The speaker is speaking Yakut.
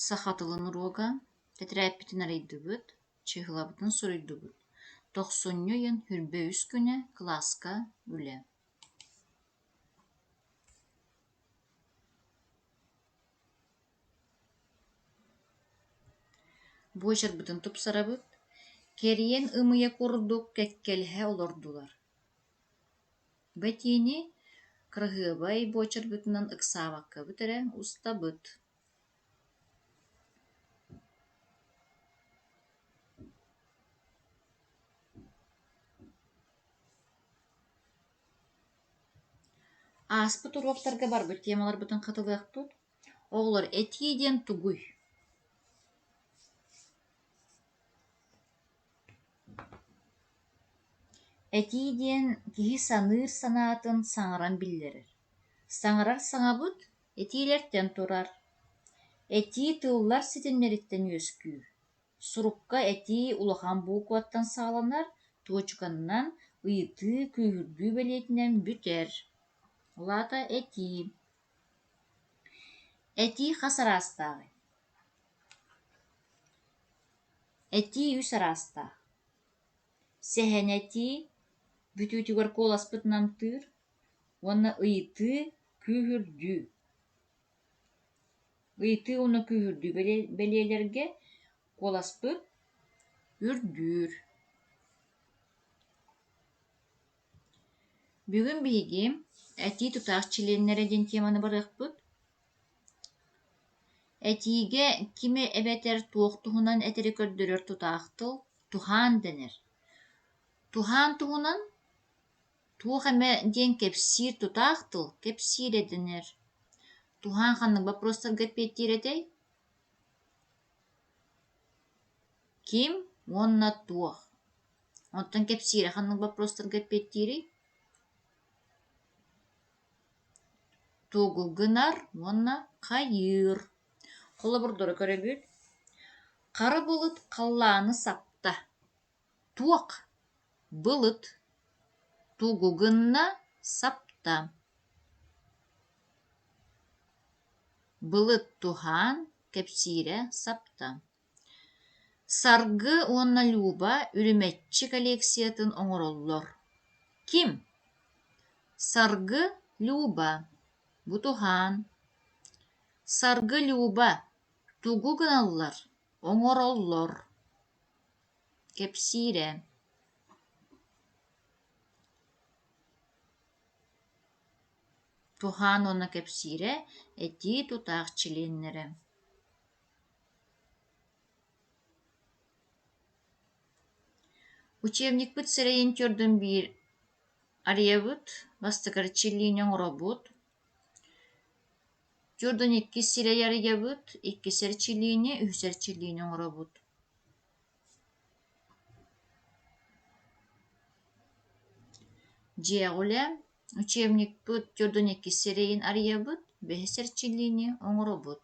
Саха тылын уруога, тэтэрээппитин арыйдыбыт, чыыһылабытын суруйдубут. Тохсунньу ыйын 23 күнэ кылааска үлэ. Буочарбытын тупсарабыт, кэриэн ымыйа курдук кэккэлэһэ олордулар. Бэтиини кыраһыабай буочарбытынан ыксаабаккабыт эрэ устабыт. Ааспыт уруоктарга барбыт темаларбытын хатылыахпыт. Оҕолор, этии диэн тугуй? Этии диэн киһи саныыр санаатын саҥаран биллэрэр. Саҥарар саҥабыт этиилэртэн турар. Этии тыллар ситимнэриттэн үөскүүр. Сурукка этии улахан буукубаттан саҕаланар, туочуканан, ыйытыы, күүһүрдүү бэлиэтинэн бүтэр. Ол аата этии. Этии хас араастааҕый? Этии үс араастаах: сэһэн этии, бүтүүтүгэр куоласпыт намтыыр уонна ыйытыы, күүһүрдүү. Ыйытыы уонна күүһүрдүү бэлиэлэргэ куоласпыт үрдүүр. Бүгүн биһиги этии тутаах чилиэннэрэ диэн теманы барыахпыт. Этиигэ кими эбэтэр туох туһунан этэри көрдөрөр тутаах тыл туһаан дэнэр. Туһаан туһунан туох эмэ диэн кэпсиир тутаах тыл кэпсиирэ дэнэр. Туһаан ханнык боппуруостарга эппиэттиир этэй? Ким уонна туох? Онтон кэпсиирэ ханнык боппуруостарга эппиэттиирий? Тугу гынар уонна хайыыр? Холобурдары көрөбүт. Хара былыт халлааны сапта. Туох? Былыт. Тугу гынна? Сапта. Былыт туһаан, кэпсиирэ сапта. Саргы уонна Люба үрүмэччи коллекциятын оҥороллор. Ким? Саргы Люба. Бу туһаан. Саргы Люба тугу гыналлар, оҥороллор? Кэпсиирэ. Туһаан уонна кэпсиирэ этии тутаах чилиэннэрэ. Учебникпыт сирэйин төрдүн биир арыйабыт, бастакы эрчиллиини оҥоробут. Төрдүн иккис сирэйи арыйабыт, иккис эрчиллиини, үһүс эрчиллиини оҥоробут. Дьиэҕэ үлэ, учебникпыт төрдүн иккис сирэйин арыйабыт, бэһис эрчиллиини оҥоробут.